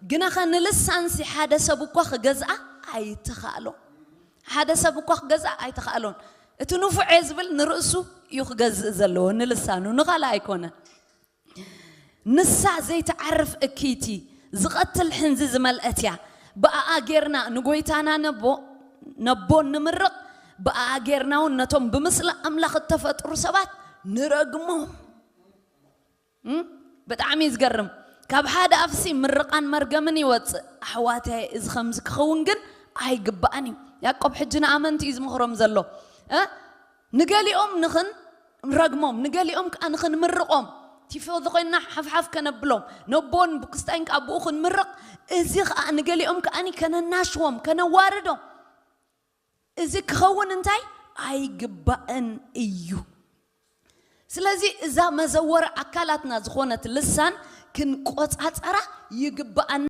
ግናኸ ንልሳንሲ ሓደ ሰብ እኳ ክገዝኣ ኣይተኻእሎ። ሓደ ሰብ እኳ ክገዝኣ ኣይተኻእሎን። እቲ ንፉዕ እየ ዝብል ንርእሱ እዩ ክገዝእ ዘለዎ፣ ንልሳኑ፣ ንኻልእ ኣይኮነን። ንሳ ዘይትዓርፍ እክይቲ፣ ዝቐትል ሕንዚ ዝመልአት እያ። ብኣኣ ጌርና ንጎይታና ነቦ ነቦ ንምርቕ፣ ብኣኣ ጌርና እውን ነቶም ብምስሊ ኣምላኽ እተፈጥሩ ሰባት ንረግሞም። እም? ብጣዕሚ እዩ ዝገርም። ካብ ሓደ ኣፍሲ ምርቓን መርገምን ይወፅእ። ኣሕዋተይ፣ እዚ ከምዚ ክኸውን ግን ኣይግባእን እዩ። ያዕቆብ ሕጂ ንኣመንቲ እዩ ዝምኽሮም ዘሎ። እ? ንገሊኦም ንኽንረግሞም፣ ንገሊኦም ከዓ ንኽንምርቖም፣ ቲፎዞ ኮይንና ሓፍሓፍ ከነብሎም፣ ነቦን ብክስታይን ከዓ ብኡ ክንምርቕ፣ እዚ ከዓ ንገሊኦም ከዓ ከነናሽዎም፣ ከነዋርዶም፣ እዚ ክኸውን እንታይ ኣይግባእን እዩ። ስለዚ እዛ መዘወሪ ኣካላትና ዝኾነት ልሳን ክንቆጻጸራ ይግባኣና።